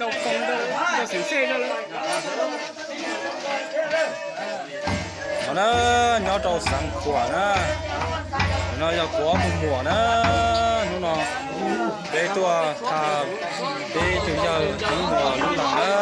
No na, nyob rau xeev Khuam na, no yog kuv ob tug muam na. Hnub no peb tuaj tham peb tus yawg tus muam lub neej na.